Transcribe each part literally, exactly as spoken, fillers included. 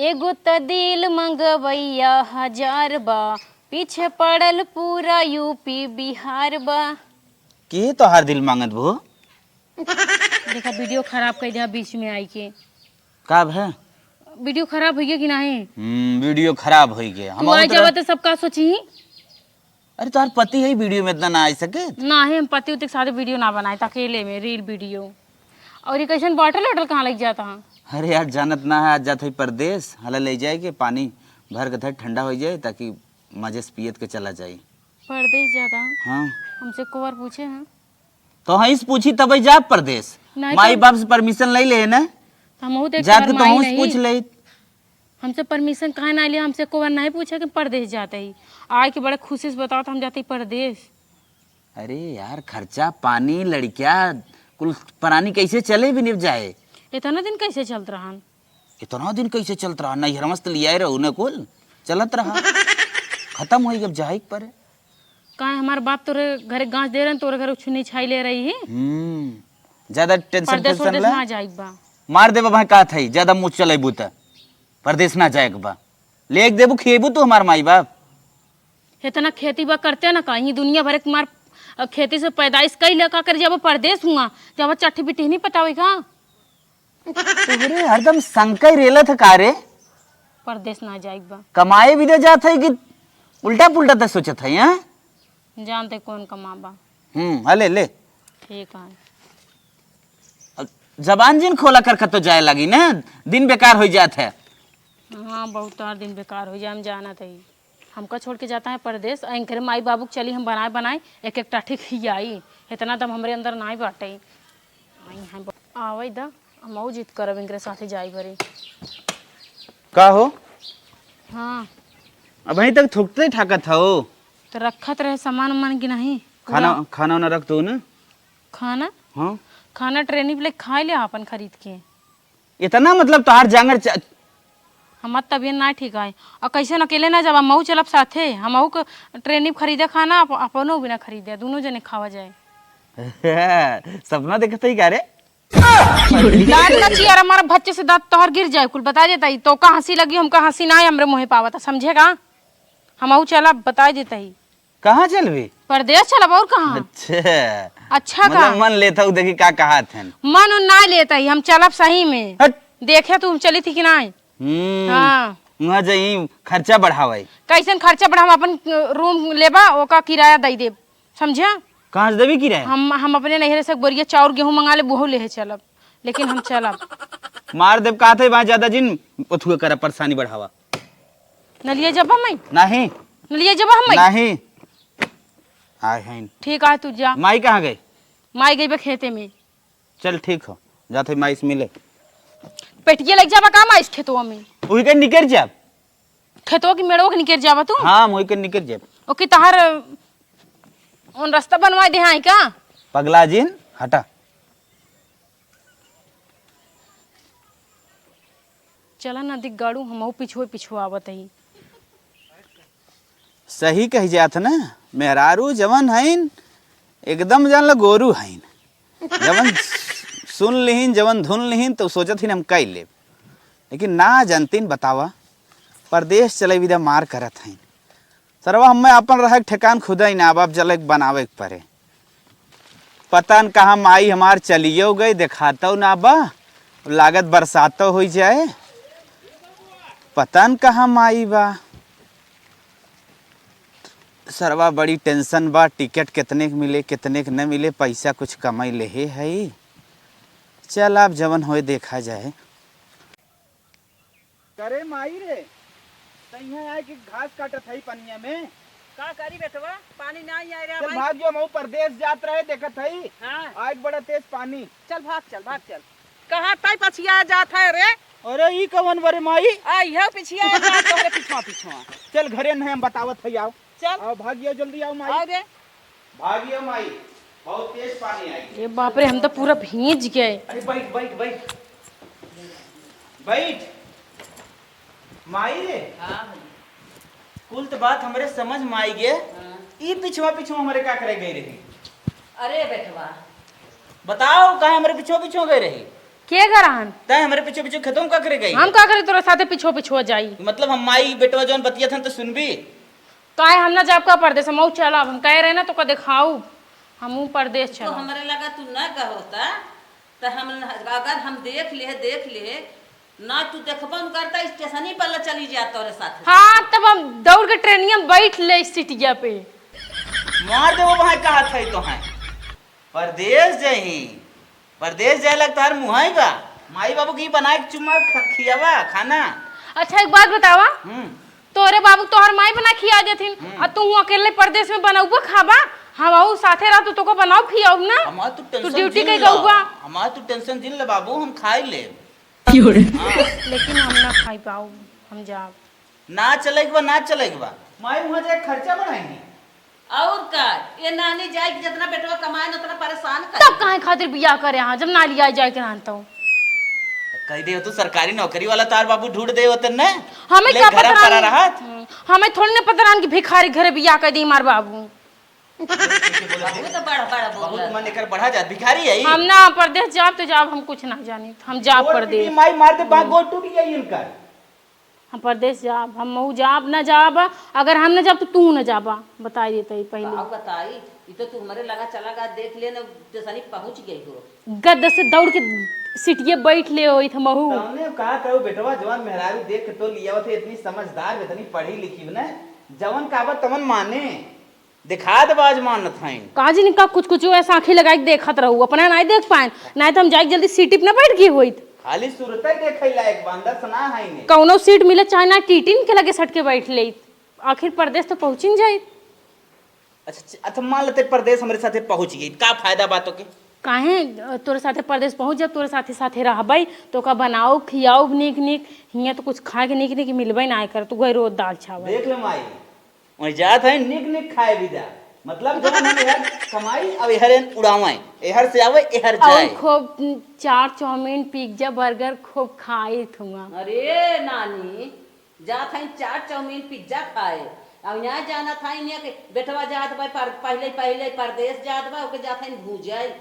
एगो त दिल मंगवैया हजार बा, पीछे पड़ल पूरा यूपी बिहार बा। के तोहार दिल मांगत बो? देखा, वीडियो खराब कर दिया बीच में आई के। का भे? वीडियो खराब होइगे कि नाही? हम्म, वीडियो खराब होइगे। तू हम आई जावा तो सब का सोची? अरे, तोहार पति है वीडियो में इतना ना आ सके? नाही, हम पति उति के साथे वीडियो ना बनाए, त अकेले में रील वीडियो। और ये कैसन बॉटल वॉटल कहाँ लग जाता है? अरे यार, जानत ना है, आज जात है परदेस, हला ले जाए के पानी भर के धर, ठंडा हो जाए, ताकि मजे से पियत के चला जाए। परदेस जाता है? हाँ। हमसे को बार पूछे हैं? तो हाँ, इस पूछी तब जा परदेस। नहीं माई तो बाप से परमिशन ले ले ना। हमहू तो एक जात बार के तो माई हूँ नहीं। पूछ ले। हमसे परमिशन काहे ना लिया, हमसे को बार नहीं पूछा कि परदेस जाता ही। आए के बड़े खुशी से बताओ तो हम जाते ही परदेस। अरे यार, खर्चा पानी, लड़किया, कुल परानी कैसे चले बिना जाए? इतना दिन कैसे चलत रहन? इतना दिन कैसे चलत रहा? नैहरवा से तो लियाए रहू न कुल, चलत रहा। खत्म होई, अब जाए के परे। काहे हमार बाप तोरे घरे गांस दे रहन, तोरे घरे छुनी छाई ले रही ही? हम्म, ज्यादा टेंशन परदेस टेंशन उरदेस ले। ना जाइब बा। मार देबा भाई, का थई, ज्यादा मुँह चलेबू त परदेस ना जाए के बा। ले के देबू, खिएबू तू हमार माई बाप। इतना खेती बा करते ना का, ये दुनिया भर के मार, अ, खेती से पैदाइश कई ले का कर, जब परदेस हुआ, जब चट्ठी बिटिहनी पटावे का? तोहरे हरदम शंका ही रेलत है का रे? परदेस ना जाइब बा। कमाए भी दे जात है कि उल्टा पुल्टा तक सोचत है, हैं? जानते कौन कमाबा। हम्म, हले ले। ठीक है। अब जबान जिन खोला कर कतो जाए लगी ना, दिन बेकार हो जात है। हाँ, बहुत तोहार दिन बेकार हो जाए, हम जानत हई। हमका छोड़ के जाता है परदेस, आ इनकरे माई बाबू के चली हम बनाए बनाए एक एक टाठी खियाई। इतना दम हमरे अंदर नाई बाटे। आई हैं ब-, आवै दा, हम मऊ जिद करब इनकरे साथे जाई बरे। का हो? हाँ। अबहीं तक थुकते ठाकत हो? तो रखत रहे सामान उमान की नहीं? खाना, पूरा। खाना वाना रख दो ना। खाना? हाँ। खाना ट्रेनी पे ले खाए ले आपन खरीद के। इतना मतलब तोहार जांगर च- हमार तबियत ना ठीक है। और कैसे न अकेले ना जाबा, मऊ चलब साथे, हमहू के ट्रेनी पे खरीदे खाना, अप-, अपनो बिना खरीदे, दोनों जने खावा जाए। सपना देखत ही का रे? दांत ना चियर, हमारा भच्चे से दांत तोहर गिर जाए, कुल बता देता ही। तो का हंसी लगी, हमका हंसी ना है, हमरे मुँहे पावत, समझे का? हमहू चलब, बता देता ही। कहाँ चलबी? परदेस चलब, और कहाँ? अच्छा। अच्छा मतलब का? मन लेता हूँ, देखी का कहा थन। मन उन ना लेता ही, हम चलब सही में। हट। देखे तू चली थी कि नाई? हम्म। हाँ। वहाँ जाई खर्चा बढ़ावे। कैसन खर्चा बढ़ावा? अपन रूम लेबा, ओका किराया दई देब, समझा? कहाँ से देबी किराया? हम, हम अपने नैहरे से एक बोरिया चाउर गेहूँ मंगा ले, बुहू लेहे चलब, लेकिन हम चलब। मार देब, कहा थे वहाँ ज्यादा जिन ओथुए करा, परेशानी बढ़ावा। न लिए जब हम नहीं। नहीं। न लिए जब हम नहीं। नहीं। आए हैं। ठीक है, तू जा। माई कहाँ गई? माई गई बा खेते में। चल ठीक हो, जात है माई से मिले। पेटिया लग जाबा का माई से खेतवा में? वही के निकर जाब। खेतवा की मेड़वा के निकर जाबा तू? हाँ, वही के निकर जाब। ओके, तहार उन रास्ता बनवा दे हाँ का? पगला जिन, हटा। चला ना दिख गाड़ू, हमहू पिछुए पिछुए आवत ही। सही कही जात ना, मेहरारू जवन हईन, एकदम जान लो गोरू हईन। जवन सुन लिहिन, जवन धुन लिहिन, तो सोचत हिन हम कई लेब, लेकिन ना जानतीन। बतावा, परदेस चले विदा मार करत हईन। सरवा हमें आपन रहे के ठेकान खुदा ही ना, बाप जले के बनावे के परे। पता न कहाँ माई हमार चलियो गई, देखातो ना बा, लागत बरसातो होई जाए, पता न कहाँ माई बा। सरवा बड़ी टेंशन बा, टिकट कितने के मिले, कितने के न मिले, पैसा कुछ कमाई लेहे हई। चल, आप जवन होए देखा जाए। करे माई रे, त इहाँ आए के घास काटत हई पनिया में। का करी बेटवा, पानी नाही आए रे चल माई। भाग जो, मऊ परदेस जात रहे, देखत हई। हाँ। आए के बड़ा तेज पानी। चल भाग, चल भाग, चल। कहाँ तई पछिया जात है रे? अरे ई कवन बरे माई? आ, इहे पिछिया जात तोहरे पिछवा, पिछवा। चल घरे नहीं, हम बतावत हई, आओ। चल। आओ, भागियो, जल्दी आओ माई। आओ रे। भागियो माई, बहुत तेज पानी आई। ए बाप रे, हम तो पूरा भींज गए। अरे बैठ, बैठ, बैठ। बैठ। माई रे। हाँ भाई। कुल त बात हमरे समझ में आई गे। हाँ। ई पिछवा पिछवा हमरे का करे गई रही? अरे बेटवा। बताओ, काहे हमरे पिछवा पिछवा गई रही? के घर हन? तै हमरे पीछे पीछे खेतों का करे गई? हम का करे तोरे साथे पीछो पीछो जाई? मतलब हम माई बेटवा जौन बतिया थन तो सुनबी? काहे हम ना जाब का परदेस? हम चलब, हम कहे रहे ना तोका देखाऊ, हमहू परदेस तो चलब। हमरे लगा तू ना कहो ता, त हम, अगर हम देख ले, देख ले, ना तू देखबो न करता, स्टेशनी पर ले चली जा तोरे साथ। हाँ, तब हम दौड़ के ट्रेनिया में बैठ ले सीटिया पे। मार देबो भाई, कहा था तो है। परदेस जाई, परदेस जाए लग तार मुहाई बा। माई बाबू की बनाए के चुम्मा ख-, खियावा खाना। अच्छा, एक बात बतावा, हम्म। तोरे बाबू तोहर माई बना खिया देथिन, हम्म। आ तू अकेले परदेस में बनौबो खाबा, हम आऊ साथे रह, तू तोको बनाऊ खियाऊ ना। हमार तू तू tension ड्यूटी जिन के ला, गौबा। हमार तू tension जिन ले बाबू, हम खाई ले। हाँ। लेकिन हम ना खाई पाऊ, हम जाब। ना चलेक बा, ना चलेक बा। माई वहाँ जाए खर्चा बढ़ाएंगे। और का, ये नानी जाए कि जितना बेटवा कमाए न उतना परेशान करे। तब काहे खातिर बियाह करे हाँ, जब ना लिया जाए के रहन तो? कह दे तू सरकारी नौकरी वाला तार बाबू ढूंढ दे होते न। हमें ले का घरा पता परा रहन? रहत। हम्म, हमें थोड़ी ना पता रहन कि भिखारी घरे बियाह कर दी मार बाबू। बहुत बड़ा, बड़ा बोल बहुत रहा। मन एकर बढ़ा जात, भिखारी है ई। हम ना परदेस जाब तो जाब, हम कुछ ना जानी, हम जाब गोड़ परदेस। पीटी माई मार दे, बा गोड़ टूट गई इनकर। हम परदेस जाब, हम मऊ जाब, ना जाब, अगर हम ना जाब तो तू ना जाबा, बताई देते ही पहले। का बताई, ई तो तू हमरे लगा चला गा, देख ले ना, स्टेशनी पहुँच गई हो। गद्द से दौड़ के सीटिये बैठ ले होई था महू। तमने कहा था वो बेटवा जवान मेहरारू देख के तो लिया थे, इतनी समझदार, इतनी पढ़ी लिखी बने, जवन काबा तमन माने। दिखा दे बाज मानत हईन। का जी निका कुछ कुछ ऐसा आँखी लगाई के देखत रहू, अपना नाई देख पाएन, नाई तो हम जाइके जल्दी सीटी पे ना बैठ गई होइत। खाली सूरते देखै लायक बा, अंदर से ना है ने। कौनो सीट मिले चाहे ना, टीटीन के लगे सट के बैठ लेइत, आखिर परदेस तो पहुँचिन जाइत। अच्छा, अच्छा, मान लेते परदेस हमरे साथे पहुँच गई, का फायदा बा तो के? काहे, अ, तोरे साथे परदेस पहुँच जाब, तोरे साथे साथे रहबै, तो का बनाऊ खियाऊ नीक नीक, हियाँ तो कुछ खाए के नीक नीक मिलबै ना कर, तू गई रोज दाल चावल। देख ले माई, वहीं जात है निक निक खाए भी जा। मतलब जौन हम एहर कमाई, अब एहर एन उड़ावाएं। एहर से आवे, एहर और जाए। खूब, उम, चाट, चाउमीन, पिज्जा, बर्गर खूब खाई थुआ। अरे नानी, जात है चाट, चाउमीन, पिज्जा खाए। अब यहाँ जाना था इन्हें के बेटवा जात बा पर-, पहले, पहले परदेस जात बा, ओके जात है भूजल।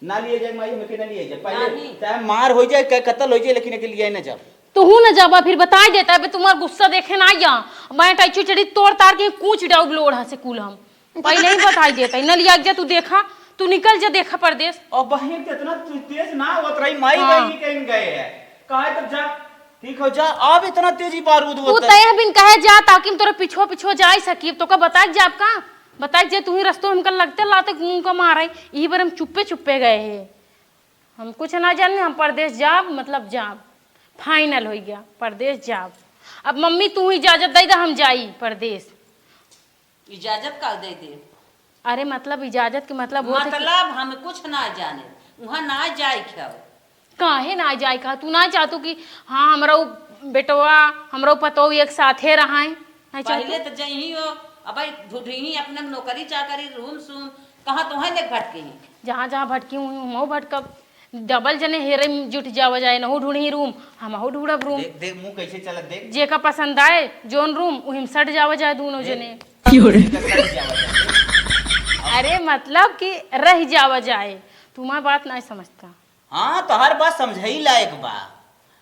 ना लिए जाए माई, हमके ना लिए जाए। पहले नहीं। चाहे मार हो जाए, चाहे कत्ल हो जाए, लेकिन एके लिए ना जाओ। तू ना जाबा, फिर बताई देता, अबे तुम्हार गुस्सा देखे ना आइया। मैं टाई चुचड़ी तोड़ तार के कूच डाउब लोढ़ा से कुल हम। पहले ही बताई देता, ना लिया जा, तू देखा, तू निकल जा, देखा परदेस। और बहिन के इतना तू तेज ना होत रही, माई हाँ। बहिन कहीं गए है। कहा तब जा, ठीक हो जा, अब इतना तेजी बारूद तू होत है। तय बिन कहे जा, ताकि हम तोरे पिछुआ पिछुआ जाए सकी। तो का बताए जा आपका? बताए जे तू ही रस्तो हमका लगते लाते मुंह का मारे, यही बार हम चुप्पे चुप्पे गए हैं। हम कुछ ना जाने, हम परदेस जाब, मतलब जाब, फाइनल हो गया, परदेस जाब। अब मम्मी तू ही इजाजत दे दे, हम जाई परदेस। इजाजत का दे दे? अरे मतलब इजाजत के मतलब होत है कि मतलब हम कुछ ना जाने, वहाँ ना जाए खाओ। काहे ना जाए का? तू ना चाहतू कि हाँ, हमरा उ बेटवा, हमरा उ पतोह एक साथे रहाए? नहीं चाहतू? पहले तो जइही हो, अब ढूंढही अपने नौकरी चाकरी, रूम सूम, कहाँ तोहे ले भटके ही? जहाँ जहाँ भटकी हुई, वहाँ भटकब। डबल जने हेरे में जुट जावा जाए, नहु ढूंढही रूम, हमहु ढूंढब रूम। देख, देख, मुंह कैसे चलत, देख। जेका पसंद आए, जोन रूम, उही में सट जावा जाए दोनों देख। जने। अरे मतलब कि रह जावा जाए, तुम्हार बात नहीं समझता। हाँ, तोहार बात समझई लायक बा।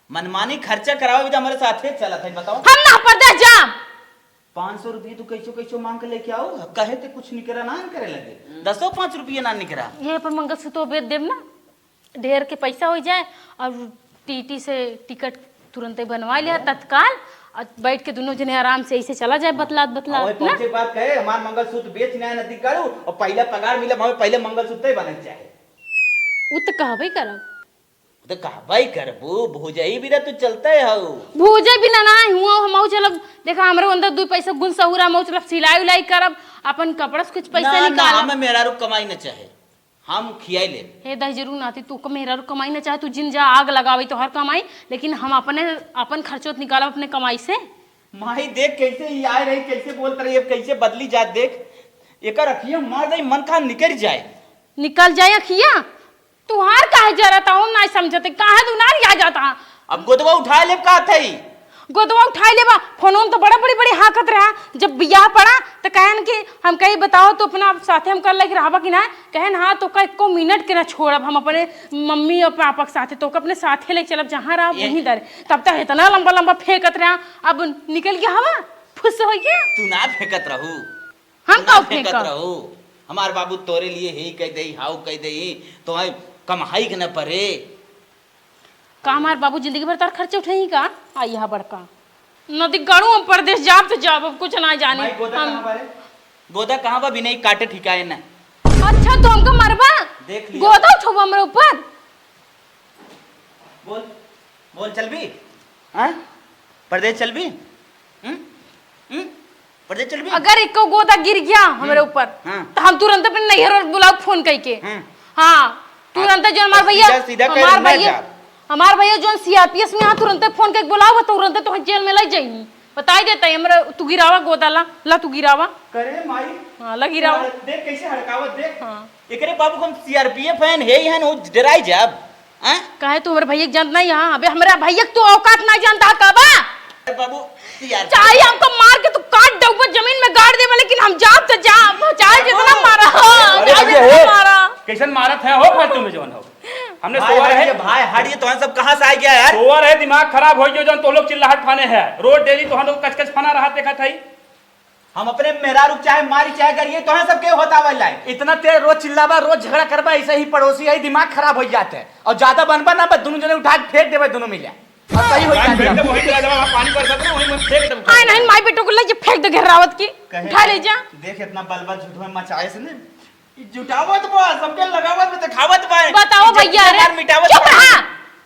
मनमानी खर्चा करावे भी तो हमरे साथे चलत है, बताओ। हम ना परदेस जाब। पाँच सौ रुपये तू कैसो कैसो मांग के लेके आओ, कहे ते कुछ निकरा ना करे लगे। हम्म। दसो पाँच रुपये ना निकरा। ये पर मंगलसूत्र बेच देब ना, ढेर के पैसा हो जाए और टीटी से टिकट तुरंते बनवा लिया, हाँ। तत्काल, और बैठ के दोनों जने आराम से ऐसे चला जाए, हाँ। बतलात, बतलात, और ना? पहुंचे बात कहे, हमार मंगलसूत्र बेच ना नदी करू, और पहला पगार मिले, हमें पहले मंगलसूत्र ही बनक चाहे। उ त कहबे करब। तो कहबे करबू, भौजाई बिना तू चलते हऊ। भौजाई बिना ना हुआ, हम आऊ चलब, देखा, हमरे अंदर दू पैसा गुण सहूर, हम आऊ चलब, सिलाई उलाई करब, अपन कपड़ा से कुछ पैसा ना, ना, निकालब। हमें मेहरारू कमाई न चाहे, हम खियाई लेब। हे दहिजरू नाती, तू क मेहरारू कमाई न चाहे, तू जिन जा आग लगावे तोहर कमाई, लेकिन हम अपने, अपन खर्चो त निकालब अपने कमाई से। माई देख कैसे ही आए रही, कैसे बोलत रही, अब कैसे बदली जात देख। एकर अखिया मार दे, मन का निकल जाए। निकल जाए अखिया? तुहार काहे जरत हूँ, ना समझते, काहे तू ना लिया जाता? अब गोदवा उठा लेब का थई? गोदवा उठाई लेबा, फोनवा में तो बड़ा बड़ी बड़ी हाँकत रहा। जब बियाह पड़ा तो कहन कि हम कही, "बताओ तो अपना साथे हम कर लेके रहबा कि ना?" कहन, "हाँ, तो का एको मिनट के ना छोड़ब, हम अपने मम्मी और पापा के साथे, तो का अपने साथे लेके चलब, जहाँ रहब ए- वहीं दर।" तब तक इतना लंबा लंबा फेंकत रहा, अब निकल गया हवा, फुस हो गया। तू ना फेंकत रहू। हम तू ना काउ फेंकत फेंकब? रहू। हमार बाबू तोरे लिए ही कह दे, हाउ कह दे, तो है कमाई के न परे। का हमार बाबू जिंदगी भर तार खर्चे उठाई का? आ यहाँ बड़का नदी गाड़ू, हम परदेस जाब तो जाब, अब कुछ ना जानी। भाई, गोदा हम कहाँ बा रे? गोदा कहाँ बा? बिना ही काटे ठिकाए ना। अच्छा, तो हमका मरबा? देख लिया। गोदा उठबा हमरे ऊपर? बोल, बोल, चलबी? हाँ? परदेस चलबी? हम्म? हम्म? परदेस चलबी? अगर एको गोदा गिर गया हमरे हम्म। ऊपर, हाँ। तो हम तुरंत अपने नैहर और बुलाओ फोन करके। हाँ। हाँ, तुरंत हाँ। जो हमार भैया, सीधा, सीधा कह हमार ना भैया, जा। हमार भैया जो सीआरपीएस में, हाँ, तुरंत फोन करके बुलाओ, तुरंत तो जेल में ले जाई। बताई देता है हमरा, तू गिरावा गोदा ला, ला तू गिरावा। करे माई। हाँ, ला गिरावा। देख कैसे हड़कावत, देख। हाँ। एकरे बाबू को हम सीआरपीएफ हैं, हे ही हैं, वो डराई जाब। हैं? काहे तू हमरे भैया के जानत नहीं? हाँ, अबे हमरे भैया के तू औकात नहीं जानता है, का बा? अरे बाबू, सीआरपीएफ चाहे हमको मार के तू काट दे, ऊपर जमीन में गाड़ दे, लेकिन हम जाब तो जाब, चाहे जितना मारा हो, अरे चाहे भैया, जितना हे, मारा। कैसन मारत है हो फालतू में जवन हो? हमने भाई, सोवा रहे। हटिए भाई, हटिए, तो सब कहाँ से आ गया यार? सोवा रहे, दिमाग खराब हो गयो, जौन तो लोग चिल्लाहट फाने है। रोज डेली तो हम लोग कच कच फाना रहा देखत है। हम अपने मेहरारू चाहे मारी चाहे करिए, तो सब के होता वाला है। इतना तेज रोज चिल्लाबा, रोज झगड़ा करबा, ऐसे ही पड़ोसी है, दिमाग खराब हो जाता है। और ज्यादा बनबा ना, बस दोनों जने उठा के फेंक देबे, दोनों मिले। और सही हो जाए। फेंक दे, वहीं चला जावा, वहाँ पानी बरसत ना, वहीं में फेंक दे। आए नहीं, माई बेटो को ले जा, फेंक दे घेरावत की, कहे, उठा ले जा। देख, इतना बलबल झूठ में मचाए से ने, ई जुटावत बा, सबके लगावत बा, देखावत बा। बताओ इज्जत भैया के रे, मार मिटावत चुप बा। रहा।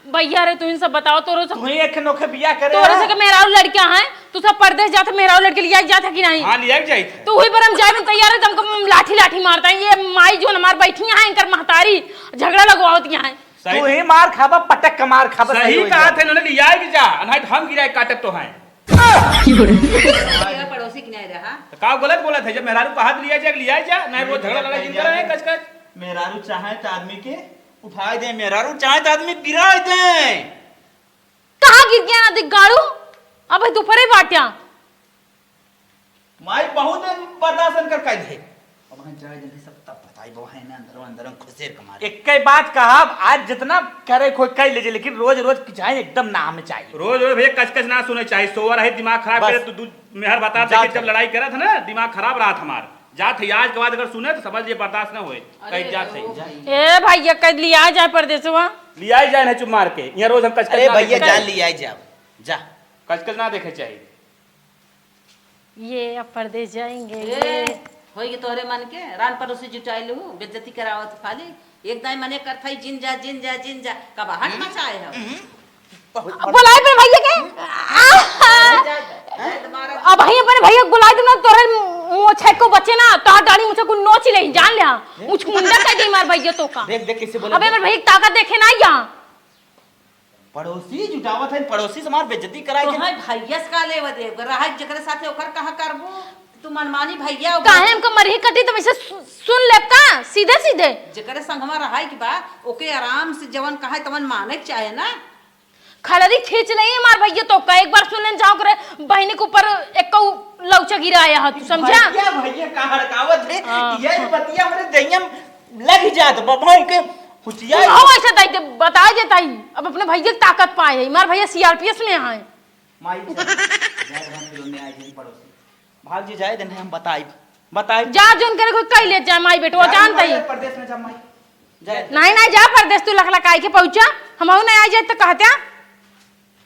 भैया रे, तू इन सब बताओ, तोरो से तू ही एक नोखे बियाह करे तोरो है। से के मेहरारू लड़कियां हैं, तू सब परदेस जात है, मेहरारू लड़के लिया जात है कि नहीं? हाँ, लिया जाइत है। तो वही पर हम जाए में तैयार है, तो हमको लाठी लाठी मारता है। ये माई जो हमार बैठी हैं, इनकर महतारी झगड़ा लगवावत यहाँ है। सही। तू ही मार खाबा, पटक के मार खाबा, सही सही हो कहा जाए। थे, इन्होंने लिया ही जा, नहीं तो हम गिराए काटत तो हैं। ये पड़ोसी के नहीं रहा। तो का गलत बोलत है, जब मेहरारू कहा लिया जा, लिया जा, नहीं वो झगड़ा लड़ाई जिन करे है, कच कच। मेहरारू चाहे तो आदमी के उठाए दे, मेहरारू चाहे तो आदमी गिराए दे। कहाँ गिर गया ना दिख गाड़ू? अब दोपहरे बाट्या। माई बहुत दिन बर्दाश्त कर कइल है। अब हम जाए जल्दी सब तब बताई, बाबा है ना, अंदर, अंदर खुसेर कमारे। एक ही बात कहा, आज जितना करे कोई कह लीजिए, लेकिन रोज रोज की चाहे एकदम ना हमें चाहिए। रोज रोज भैया कच कच ना सुने चाहिए, सोवा रहे दिमाग खराब बस। करे, तू दू मेहर बता दे जा कि जब चल। लड़ाई करत है ना, दिमाग खराब रहा हमार। जात है, आज के बाद अगर सुने तो समझ लिए बर्दाश्त ना होए। अरे कहीं जात है। ओ भाई। ए भैया, कह लिया जाए परदेसवा। लिया ही जाए ना चुप मार के। यहाँ रोज हम कच कच अरे ना भैया, देखे। जा लिया जाओ, जा। कच कच ना देखे चाहिए। ये अब परदेस जाएंगे, ए, ये। होई के तोहरे मन के, रान पड़ोसी जुटाई लू, बेइज्जती करावत खाली। एक दाई मने करत हई, "जिन जा, जिन जा, जिन जा।" कबाहट हम्म। मचाए हो। हम्म। बहुत अब बुलाए अपने भैया के। जा, जा, जा, जा, मारा। अब भाई अपने भैया को बुलाए दे ना, तोरे मोछे को बचे ना, तोहर दाढ़ी मुझे को नोच ले, जान ले, हाँ। हैं? मुझ मुंडा कह दे मार भैया तो का। देख, देख कैसे बोले। अबे मेरे भैया की ताकत देखे ना यहाँ। पड़ोसी जुटावत है, पड़ोसी से हमार बेइज्जती कराए तो के। है भैया से का लेवा देव? रहा जेकरे साथे ओकर कहा करबो, तू मनमानी भैया हो। काहे हमको मरही कटी तो वैसे सु-, सुन लेब का? सीधे सीधे। जेकरे संगमा रहाई के बा, ओके आराम से जवन कहे तवन माने के चाहे ना। खलरी खींच ले हमार भैया तो का, एक बार सुन लेन जाओ करे बहिनी के ऊपर एक लौचा गिराया है, तू समझा? भैया, भैया का हड़कावत है, हाँ। ये बतिया हमरे दहिया में लग जात, बाबा के हुचिया। तू हो ऐसे दाई दे, बता दे ताई, अब अपने भैया की ताकत पाए है, हमार भैया सीआरपीएस में है। माई, जा, जा, जा, फिर उन्हें आए थे पड़ोसी। भाग जी, जाए देने हम बताई, बताई। जा, जोन करे कोई कह ले, जा माई बेटो, जा, जानता माई, ही। परदेस में जा, माई। जा। नहीं, नहीं, जा परदेस, तू लखलखाई के पहुंचा, हम नहीं आ जाए तो कहते हैं।